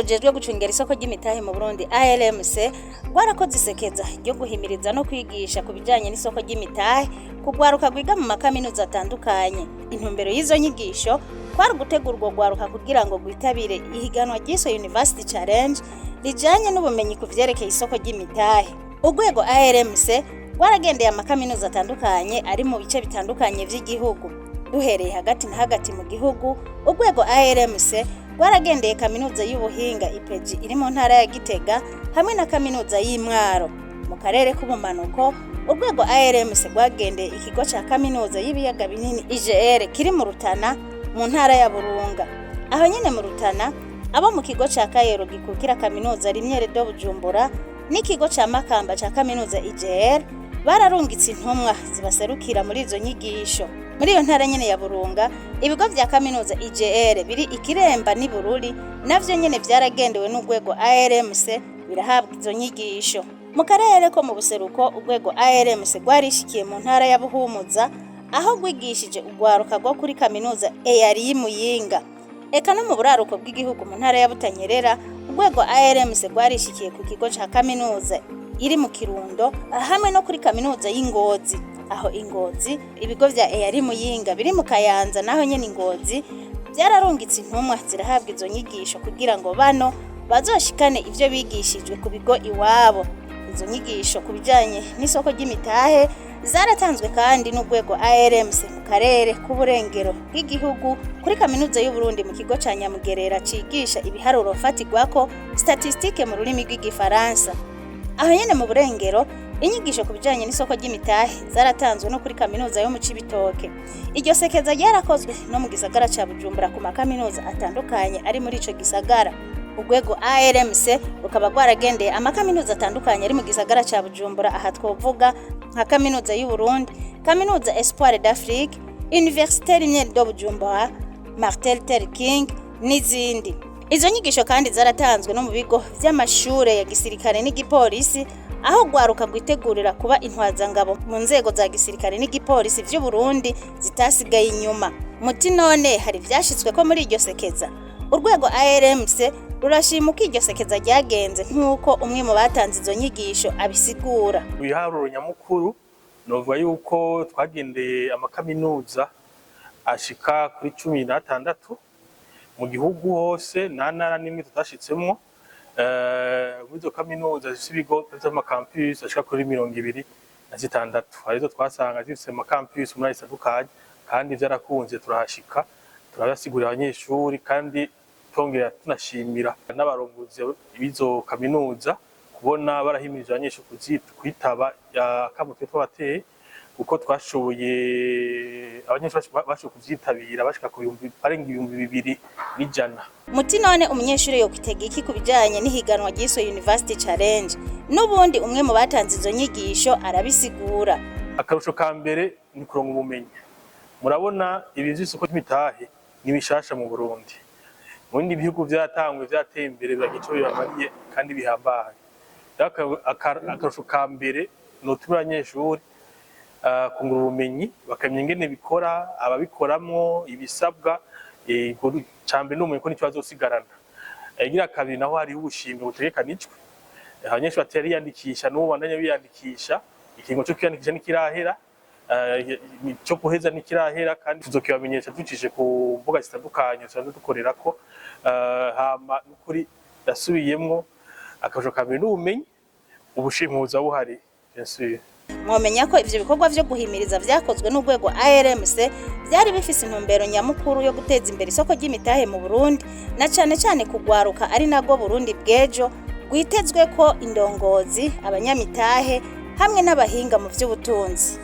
Rujejwe gucungera isoko ry'imitahe mu Burundi, ARMC, rwarakoze isekeza ryo guhimiriza no kwigisha ku bijanye n'isoko ry'imitahe kugwaruka rwiga mu makaminuza atandukanye. Intumbero y'izo nyigisho kwari ugutegura urwo rwaruka kugira ngo rwitabire ihiganwa ryiswe University Challenge rijanye n'ubumenyi ku vyerekeye isoko ry'imitahe. Urwego ARMC rwaragendeye amakaminuza atandukanye ari mu bice bitandukanye vy'igihugu. Duhereye hagati na hagati mu gihugu, urwego ARMC rwaragendeye Kaminuza y'Ubuhinga IPEJI iri mu ntara ya Gitega hamwe na Kaminuza y'Imwaro. Mu karere k'ubumanuko, urwego ARMC rwagendeye ikigo ca Kaminuza y'Ibiyaga Binini IGR kiri mu Rutana mu ntara ya Burunga. Aho nyene mu Rutana, abo mu kigo ca Kayero gikukira Kaminuza Lumière de Bujumbura n'ikigo ca Makamba ca Kaminuza IGR bararungitse intumwa zibaserukira muri izo nyigisho. Muri iyo ntara nyene ya Burunga, ibigo vya Kaminuza IGR biri Ikiremba n'i Bururi navyo nyene vyaragendewe n'urwego ARMC, birahabwa izo nyigisho. Mu karere ko mu buseruko, urwego ARMC rwarishikiye mu ntara ya Buhumuza, aho rwigishije urwaruka rwo kuri Kaminuza EAR y'Imuyinga. Eka no mu buraruko bw'igihugu, mu ntara ya Butanyerera, urwego ARMC rwarishikiye ku kigo ca kaminuza iri mu Kirundo hamwe no kuri Kaminuza y'Ingozi. Aho Ingozi, ibigo vya EAR Muyinga biri mu Kayanza naho nyene Ingozi byararungitse intumwa, zirahabwa izo nyigisho kugira ngo bano bazoshikane ivyo bigishijwe ku bigo iwabo. Izo nyigisho ku bijanye n'isoko ry'imitahe zaratanzwe kandi n'urwego ARMC mu karere k'uburengero bw'igihugu, kuri Kaminuza y'Uburundi mu kigo ca Nyamugerera cigisha ibiharuro fatigwako, statistique mu rurimi rw'Igifaransa. Aho nyene mu burengero, inyigisho ku bijanye n'isoko ry'imitahe zaratanzwe no kuri Kaminuza yo mu Cibitoke. Iryo sekeza ryarakozwe no mu gisagara ca Bujumbura ku makaminuza atandukanye ari muri ico gisagara. Urwego ARMC rukaba rwaragendeye amakaminuza atandukanye ari mu gisagara ca Bujumbura. Aha twovuga nka Kaminuza y'u Burundi, Kaminuza Espoir d'Afrique, Université Lumière de Bujumbura, Martin Luther King n'izindi. Izo nyigisho kandi zaratanzwe no mu bigo vy'amashure ya gisirikare n'igipolisi, aho rwaruka rwitegurira kuba intwazangabo mu nzego za gisirikare n'igipolisi vy'u Burundi zitasigaye inyuma. Muti none hari vyashitswe ko muri iryo sekeza? Urwego ARMC rurashima uko iryo sekeza ryagenze, nk'uko umwe mu batanze izo nyigisho abisigura. Ibiharuro nyamukuru, novuga yuko twagendeye amakaminuza ashika kuri 16 mu gihugu hose, nta ntara n'imwe tutashitsemwo. Muri izo kaminuza zifise ibigo vy'amakampus ashika kuri 26, harizo twasanga zifise amakampus muri zitandukanye, kandi vyarakunze turahashika, turabasigurira abanyeshuri, kandi twongera tunashimira n'abarongozi b'izo kaminuza kubona barahimirije abanyeshuri kwitaba akamo twe twabateye, kuko twashoboye, abanyeshuri bashoboye kuvyitabira bashika ku bihumbi barenga 2100. Muti none umunyeshuri yokwitega iki ku bijanye n'ihiganwa ryiswe University Challenge? N'ubundi umwe mu batanze izo nyigisho arabisigura. Akarusho ka mbere ni kuronka ubumenyi. Murabona ibi vy'isoko ry'imitahe ni bishasha mu Burundi. Mu bindi bihugu vyatanguye, vyateye imbere, biragira ico bibamariye kandi bihambaye. Rero akarusho ka mbere notumira abanyeshuri kungura ubumenyi, bakamenya ingene bikora, ababikoramwo, ibisabwa. Ca mbere ni ubumenyi, ko nico bazosigarana. Igira kabiri naho, hariho ubushimwe butegekanijwe. Abanyeshuri batariyandikisha n'ubu bandanya biyandikisha. Ikiringo co kwiyandikisha ntikirahera, cyo guheza ntikirahera, kandi tuzokibamenyesha ducishije ku mbuga zitandukanye dusanzwe dukorerako. Hama n'ukuri ndasubiyemwo, akarusho ka mbere n'ubumenyi, ubushimwe buza buhari, bien sûr. Mwomenya ko ivyo bikorwa vyo guhimiriza vyakozwe n'urwego ARMC vyari bifise intumbero nyamukuru yo guteza imbere isoko ry'imitahe mu Burundi, na cane cane kugwaruka, ari nabwo Burundi bw'ejo rwitezwe ko indongozi, abanyamitahe hamwe n'abahinga mu vy'ubutunzi.